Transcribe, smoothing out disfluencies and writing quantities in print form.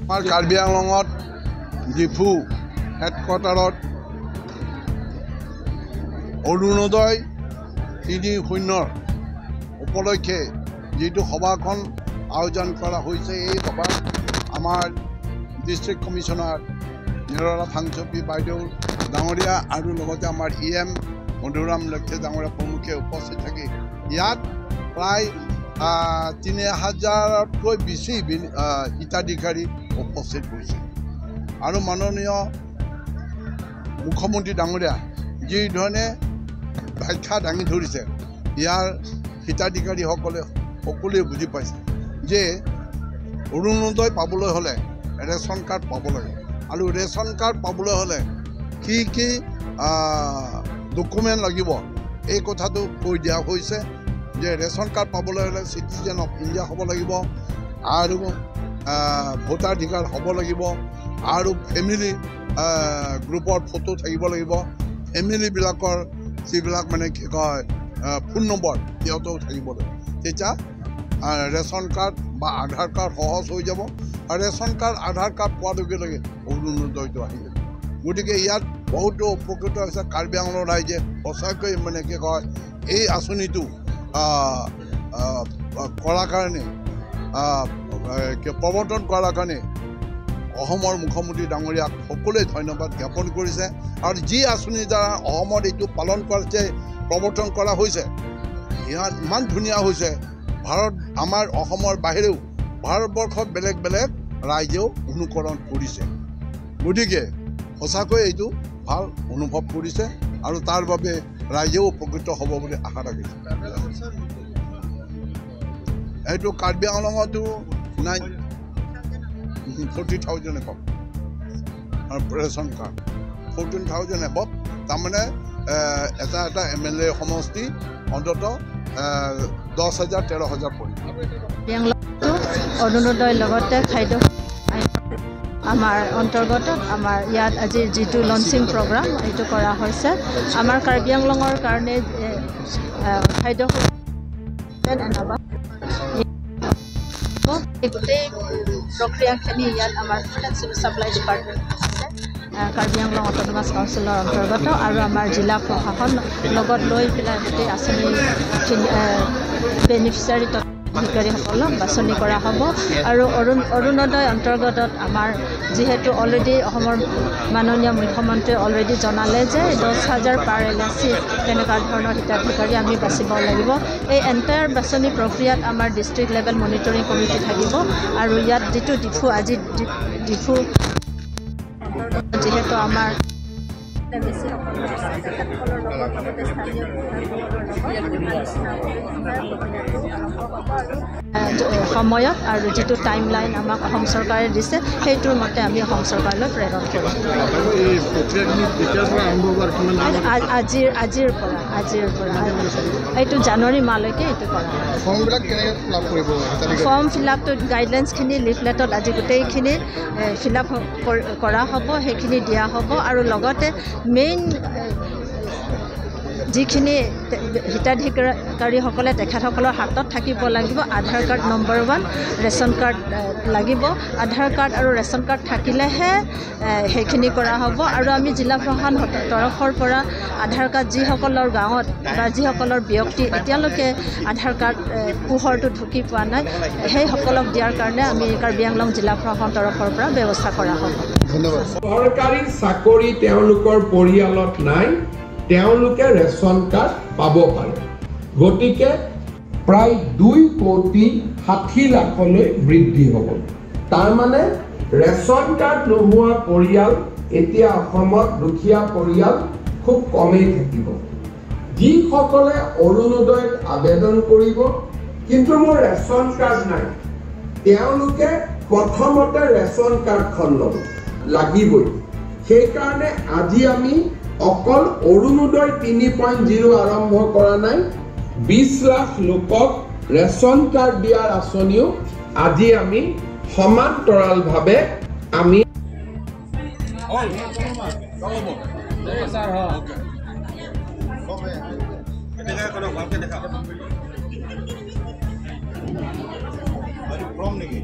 আমাৰ কাৰ্বি আংলঙত ডিফু হেডকোৱাৰ্টাৰত অৰুণোদয় 3.0 উপলক্ষে যিটো সভাখন আয়োজন কৰা হৈছে, এই সভাত আমাৰ ডিষ্ট্ৰিক্ট কমিশ্যনাৰ নিৰলা থাংচপী বাইদেউ ডাঙৰীয়া আৰু লগতে আমাৰ ই এম মধুৰাম লক্ষ্য ডাঙৰীয়া প্ৰমুখে উপস্থিত থাকি ইয়াত প্ৰায় 3000তকৈ বেছি হিতাধিকাৰী উপস্থিত হৈছে। আৰু মাননীয় মুখ্যমন্ত্ৰী ডাঙৰীয়া যি ধৰণে ব্যাখ্যা দাঙি ধৰিছে, ইয়াৰ হিতাধিকাৰীসকলে সকলোৱে বুজি পাইছে যে অৰুণোদয় পাবলৈ হ'লে ৰেচন কাৰ্ড পাব লাগে, আৰু ৰেচন কাৰ্ড পাবলৈ হ'লে কি কি ডকুমেণ্ট লাগিব এই কথাটো কৈ দিয়া হৈছে যে ৰেচন কাৰ্ড পাবলৈ হ'লে চিটিজেন অফ ইণ্ডিয়া হ'ব লাগিব, আৰু ভোটাধিকাৰ হ'ব লাগিব, আৰু ফেমিলি গ্ৰুপৰ ফটো থাকিব লাগিব, ফেমিলিবিলাকৰ যিবিলাক মানে কি কয় ফোন নম্বৰ সিহঁতেও থাকিব লাগিব। তেতিয়া ৰেচন কাৰ্ড বা আধাৰ কাৰ্ড সহজ হৈ যাব, আৰু ৰেচন কাৰ্ড আধাৰ কাৰ্ড পোৱাৰ লগে লগে অৰুণোদয়টো আহি যাব। গতিকে ইয়াত বহুতো উপকৃত হৈছে কাৰ্বি আংলঙৰ ৰাইজে। সঁচাকৈ মানে কি কয় এই আঁচনিটো কৰাৰ কাৰণে, প্ৰৱৰ্তন কৰাৰ কাৰণে অসমৰ মুখ্যমন্ত্ৰী ডাঙৰীয়াক সকলোৱে ধন্যবাদ জ্ঞাপন কৰিছে। আৰু যি আঁচনিৰ দ্বাৰা অসমত এইটো পালন কৰিছে, প্ৰৱৰ্তন কৰা হৈছে, ইয়াত ইমান ধুনীয়া হৈছে, ভাৰত আমাৰ অসমৰ বাহিৰেও ভাৰতবৰ্ষত বেলেগ বেলেগ ৰাইজেও অনুকৰণ কৰিছে। গতিকে সঁচাকৈ এইটো ভাল অনুভৱ কৰিছে আৰু তাৰ বাবে ৰাইজেও উপকৃত হ'ব বুলি আশা ৰাখিছোঁ। এইটো Karbi আংলঙতো 40,000 above ration card, 14,000 above, তাৰমানে এটা এটা এম এল এ সমষ্টি অন্ততঃ 10,000 13,000 পৰিব। অৰুণোদয়ৰ লগতে খাদ্য আমাৰ অন্তৰ্গত আমাৰ ইয়াত আজি যিটো লঞ্চিং প্ৰগ্ৰাম এইটো কৰা হৈছে, আমাৰ কাৰ্বি আংলঙৰ কাৰণে খাদ্য গোটেই প্ৰক্ৰিয়াখিনি ইয়াত আমাৰ food and civil supply department আছে কাৰ্বি আংলং অট'নমাছ কাউন্সিলৰ অন্তৰ্গত, আৰু আমাৰ জিলা প্ৰশাসন লগত লৈ পেলাই গোটেই আঁচনিখিনি বেনিফিচিয়াৰী হিতাধিকাৰীসকলক বাছনি কৰা হ'ব। আৰু অৰুণোদয় অন্তৰ্গতত আমাৰ যিহেতু অলৰেডি অসমৰ মাননীয় মুখ্যমন্ত্ৰীয়ে অলৰেডি জনালে যে 10,000 পাৰ এল এ চি তেনেকুৱা ধৰণৰ হিতাধিকাৰী আমি বাচিব লাগিব। এই এণ্টায়াৰ বাছনি প্ৰক্ৰিয়াত আমাৰ ডিষ্ট্ৰিক্ট লেভেল মনিটৰিং কমিটি থাকিব। আৰু ইয়াত যিটো ডিফু আজি ডিফু যিহেতু আমাৰ সময়ত আৰু যিটো টাইম লাইন আমাক অসম চৰকাৰে দিছে সেইটোৰ মতে আমি অসম চৰকাৰলৈ প্ৰেৰণ কৰিম। আজিৰ পৰা এইটো জানুৱাৰী মাহলৈকে এইটো কৰা। ফৰ্ম ফিল আপটো গাইডলাইনছখিনি লিফলেটত আজি গোটেইখিনি ফিল আপ কৰা হ'ব, সেইখিনি দিয়া হ'ব। আৰু লগতে মেইন যিখিনি হিতাধিকাৰীসকলে তেখেতসকলৰ হাতত থাকিব লাগিব Aadhaar card number 1, ration card লাগিব। আধাৰ কাৰ্ড আৰু ৰেচন কাৰ্ড থাকিলেহে সেইখিনি কৰা হ'ব। আৰু আমি জিলা প্ৰশাসন তৰফৰ পৰা আধাৰ কাৰ্ড যিসকলৰ গাঁৱত বা যিসকলৰ ব্যক্তি এতিয়ালৈকে আধাৰ কাৰ্ড পোহৰটো ঢুকি পোৱা নাই, সেইসকলক দিয়াৰ কাৰণে আমি কাৰ্বি আংলং জিলা প্ৰশাসন তৰফৰ পৰা ব্যৱস্থা কৰা হ'ব। চৰকাৰী চাকৰি তেওঁলোকৰ পৰিয়ালত নাই, তেওঁলোকে ৰেচন কাৰ্ড পাব পাৰে। গতিকে প্ৰায় 2,60,00,000লৈ বৃদ্ধি হ'ব। তাৰমানে ৰেচন কাৰ্ড নোহোৱা পৰিয়াল এতিয়া অসমত দুখীয়া পৰিয়াল খুব কমেই থাকিব। যিসকলে অৰুণোদয়ত আবেদন কৰিব কিন্তু মোৰ ৰেচন কাৰ্ড নাই, তেওঁলোকে প্ৰথমতে ৰেচন কাৰ্ডখন ল'ব লাগিবই। সেইকাৰণে আজি আমি অকল অৰুণোদয় 3.0 আৰম্ভ কৰা নাই, 20 লাখ লোকক ৰেচন কাৰ্ড দিয়াৰ আঁচনিও আজি আমি সমান্তৰালভাৱে আমি নেকি।